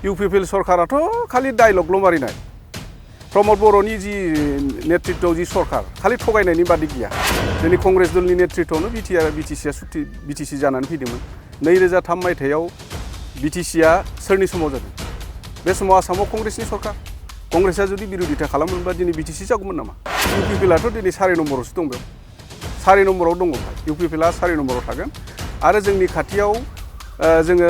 UPPL सरकाराथ' खालि डायलगल' मारिनाय प्रमद बर'नि जि नेतृत्वआव जि सरकार खालि थगायनायनि बादै गैया दिनै कंग्रेस दलनि नेतृत्वआवनो बिटिसिआ बिटिसि जानानै फैदोंमोन 2003 मायथाइयाव बिटिसिआ सोरनि समाव जादों बे समाव आसामाव कंग्रेसनि सरकार कंग्रेसआ जुदि बिरोधिता खालामोमोनबा दिनै बिटिसि जागौमोन नामा इउपिपिएलआथ' दिनै 4 नम्बरावसो दं बेयाव 4 नम्बराव दङ इउपिपिएलआ 4 नम्बराव थागोन आरो जोंनि खाथियाव जोङो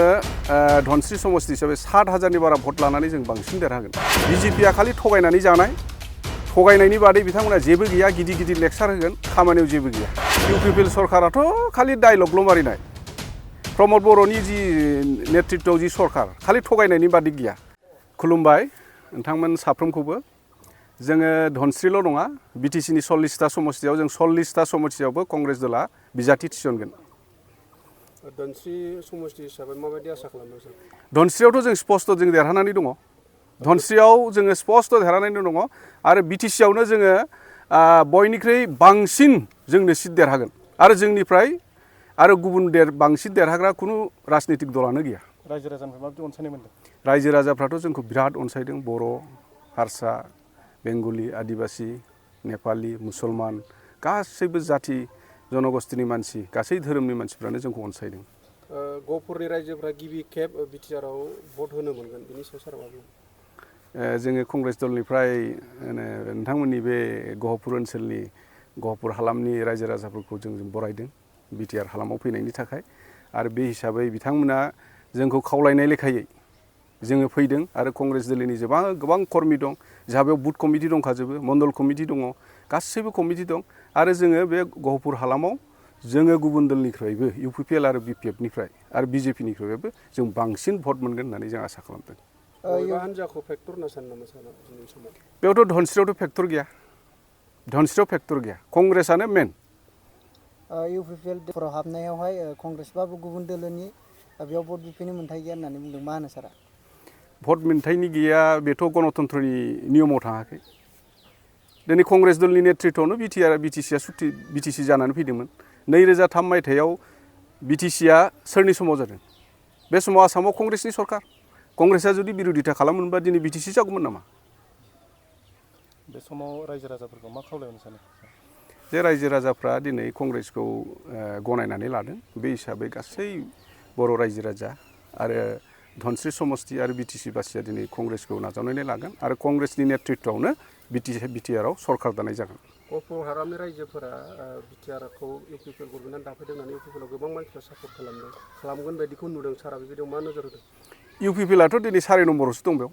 धनस्री समष्टि हिसाबै 7,000नि बारा भट लानानै जों बांसिन देरहागोन बिजेपिआ खालि थगायनानै जानाय थगायनायनि बादै बिथांमोना जेबो गैया गिदिर गिदिर लेक्सार होगोन खामानियाव जेबो गैया इउपिपिएल सरकाराथ' खालि डायलगल' मारिनाय प्रमद बर'नि जि नेतृत्वआव जि सरकार खालि थगायनायनि बादै गैया खुलुमबाय नोंथांमोन साफ्रोमखौबो जोङो धनस्रील' नङा बिटिसिनि 40टा समष्टियाव जों 40टा समष्टियावबो कंग्रेस दला बिजाथि थिसनगोन धनस्री समष्टि हिसाबै माबायदि आसा खालामदों सार धनस्रीयावथ' जों स्पष्ट जों देरहानानै दङ धनस्रीयाव जोङो स्पष्ट देरहानानै दङ आरो बिटिसियावनो जोङो बयनिख्रुइ बांसिन जोंनो सिट देरहागोन आरो जोंनिफ्राय आरो गुबुन बांसिन देरहाग्रा खुनु राजनीतिक दलानो गैया रायजो राजानिफ्राय माबायदि अनसायनाय मोनदों रायजो राजाफ्राथ' जोंखौ बिराद अनसायदों बर' हारसा बेंगलि आदिबासि नेपालि मुसलमान गासैबो जाथि जनगोष्ठीनि मानसि गासै धोरोमनि मानसिफ्रानो जोंखौ अनसायदों गहपुरनि रायजोफ्रा गिबि खेब बिटिआरआव भट होनो मोनगोन बिनि सायाव सारा मा बुङो जोङो कंग्रेस दलनिफ्राय नोंथांमोननि बे गहपुर ओनसोलनि गहपुर हालामनि रायजो राजाफोरखौ जों बरायदों बिटिआर हालामाव फैनायनि थाखाय आरो बे हिसाबै बिथांमोना जोंखौ खावलायनाय लेखायै जोङो फैदों आरो कंग्रेस दलनि गोबां कर्मि दं जोंहा बेयाव बुथ कमिटि दंखाजोबो मण्डल कमिटि दङ गासैबो कमिटि दं आरो जोङो बे गहपुर हालामाव जोङो गुबुन दलनिफ्रायबो इउपिपिएल आरो बिपिएफनिफ्राय आरो बिजेपिनिफ्रायबो जों बांसिन भट मोनगोन होननानै जों आसा खालामदों हान्जाखौ फेक्टर होनना सानो नामा सार दिनैनि समाव बेयावथ' धनस्रीयावथ' फेक्टर गैया कंग्रेसआनो मेन इउपिपिएलफोराव हाबनायावहाय कंग्रेसबाबो गुबुन दोलोनि बेयाव भट बिफैनो मोन्थाय गैया होननानै बुंदों मा होनो सारा भट मोन्थायनि गैया बेथ' गणतन्त्रनि नियमाव थाङाखै दिनै कंग्रेस दलनि नेतृत्वआवनो बिटिसि जानानै फैदोंमोन 2003 मायथाइयाव बिटिसिआ सोरनि समाव जादों बे समाव आसामाव कंग्रेसनि सरकार कंग्रेसआ जुदि बिरोधिता खालामोमोनबा दिनै बिटिसि जागौमोन नामा बे समाव रायजो राजाफोरखौ मा खावलायनो सानो जे रायजो राजाफ्रा दिनै कंग्रेसखौ गनायनानै लादों बे हिसाबै गासै बर' रायजो राजा आरो धनस्री समष्टि आरो बिटिसि बासिया दिनै कंग्रेसखौ नाजावनानै लागोन आरो कंग्रेसनि नेतृत्वआवनो बिटिआरआव सरकार दानाय जागोन गहपुर हालामनि रायजोफोरा बिटिआरखौ इउपिपिएल गभर्नमेन्टआ दाफैदों होननानै इउपिपिएलआव गोबां मानसिफ्रा सापर्ट खालामगोन बायदिखौ नुदों सारा बेबायदियाव मा नोजोर होदों इउपिपिएलआथ' दिनै 4 नम्बरावसो दं बेयाव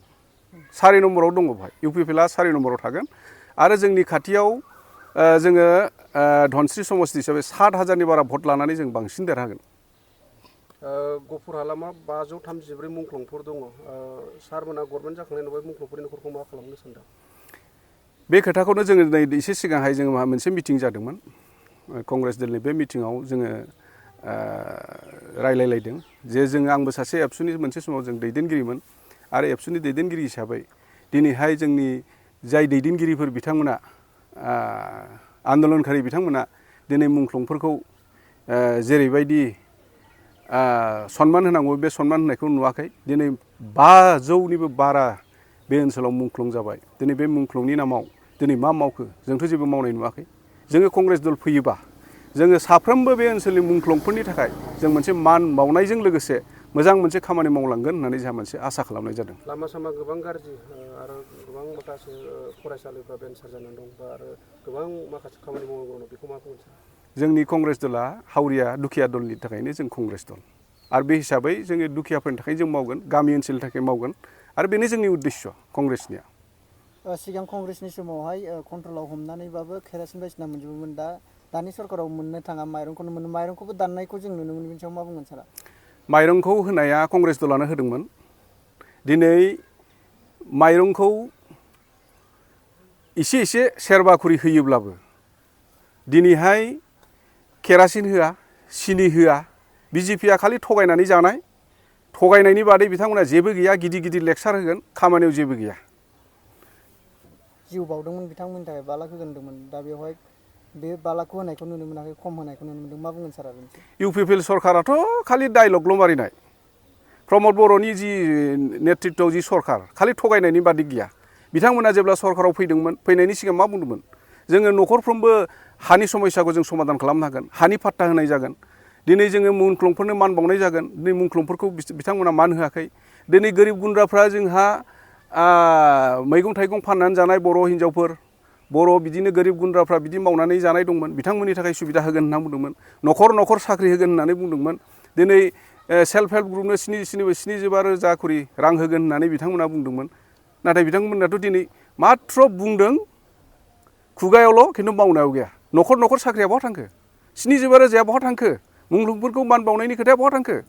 4 नम्बराव दङ बेवहाय इउपिपिएलआ 4 नम्बराव थागोन आरो जोंनि खाथियाव जोङो धनस्री समष्टि हिसाबै 7,000नि बारा भट लानानै जों बांसिन देरहागोन गहपुर हालामा 534 मुंख्लंफोर दङ सारमोना गभर्नमेन्ट जाखांनायनि उनाव मुंख्लंफोरनि न'खरखौ मा खालामनो सानदों बे खोथाखौनो जोङो नै एसे सिगांहाय जोङो मोनसे मिटिं जादोंमोन कंग्रेस दलनि बे मिटिङाव जोङो रायलायलायदों जे जोङो आंबो सासे एबसुनि मोनसे समाव जों दैदेनगिरिमोन आरो एबसुनि दैदेनगिरि हिसाबै दिनैहाय जोंनि जाय दैदेनगिरिफोर बिथांमोना आन्दलनकारि बिथांमोना दिनै मुंख्लंफोरखौ जेरैबायदि सनमान होनांगौ बे सनमान होनायखौ नुवाखै दिनै 500निबो बारा बे ओनसोलाव मुंख्लं जाबाय दिनै बे मुंख्लंनि नामाव दिनै मा मावखो जोंथ' जेबो मावनाय नुवाखै जोङो कंग्रेस दल फैयोबा जोङो साफ्रोमबो बे ओनसोलनि मुंख्लंफोरनि थाखाय जों मोनसे मान बावनायजों लोगोसे मोजां मोनसे खामानि मावलांगोन होननानै जोंहा मोनसे आसा खालामनाय जादों लामा सामा गोबां गाज्रि आरो गोबां माखासे फरायसालिफ्रा बेनसार जानानै दं आरो गोबां माखासे खामानि मावनांगौ दं बेखौ मा बुंगोन जोंनि कंग्रेस दला हावरिया दुखिया दलनि थाखायनो जों कंग्रेस दल आरो बे हिसाबै जोङो दुखियाफोरनि थाखाय जों मावगोन गामि ओनसोलनि थाखाय मावगोन आरो बेनो जोंनि उद्देश्य कंग्रेसनिया सिगां कंग्रेसनि समावहाय कन्ट्रलाव हमनानैबाबो केरासिन बायदिसिना मोनजोबोमोन दानि सरकाराव मोननो थाङा माइरंखौनो मोनो माइरंखौबो दाननायखौ जों नुनो मोनो बेनि सायाव मा बुंगोन सारा माइरंखौ होनाया कंग्रेस दलानो होदोंमोन दिनै माइरंखौ एसे सेरबाखुरि होयोब्लाबो दिनैहाय केरासिन होआ सिनि होआ बिजेपिआ खालि थगायनानै जानाय थगायनायनि बादै बिथांमोना जेबो गैया गिदिर लेक्सार होगोन खामानियाव जेबो गैया जिउ बावदोंमोन बिथांमोननि थाखाय 5 लाख होगोन दा बेवहाय बे 5 लाखखौ होनायखौ नुनो मोनाखै खम होनायखौ नुनो मोनदों मा बुंगोन सारा इउपिपिएल सरकाराथ' खालि डायलगल' मारिनाय प्रमद बर'नि जि नेतृत्वआव जि सरकार खालि थगायनायनि बादै गैया बिथांमोना जेब्ला सरकाराव फैदोंमोन फैनायनि सिगां मा बुंदोंमोन जोङो न'खरफ्रोमबो हानि समस्याखौ जों समाधान खालामनो हागोन हानि पाट्टा होनाय जागोन दिनै जोङो मुंख्लंफोरनो मान बावनाय जागोन दिनै मुंख्लंफोरखौ बिथांमोना मान होआखै दिनै गोरिब गुन्द्राफ्रा जोंहा मैगं थाइगं फाननानै जानाय बर' हिन्जावफोर बर' बिदिनो गोरिब गुन्द्राफ्रा बिदि मावनानै जानाय दंमोन बिथांमोननि थाखाय सुबिदा होगोन होनना बुंदोंमोन न'खर न'खर साख्रि होगोन होननानै बुंदोंमोन दिनै सेल्फ हेल्प ग्रुपनो 75,000 खरि रां होगोन होननानै बिथांमोना बुंदोंमोन नाथाय बिथांमोनाथ' दिनै माथ्र बुंदों खुगायावल' खिन्थु मावनायाव गैया न'खर न'खर साख्रिया बहा थांखो 75,000 बहा थांखो मुंख्लंफोरखौ मान बावनायनि खोथाया बहा थांखो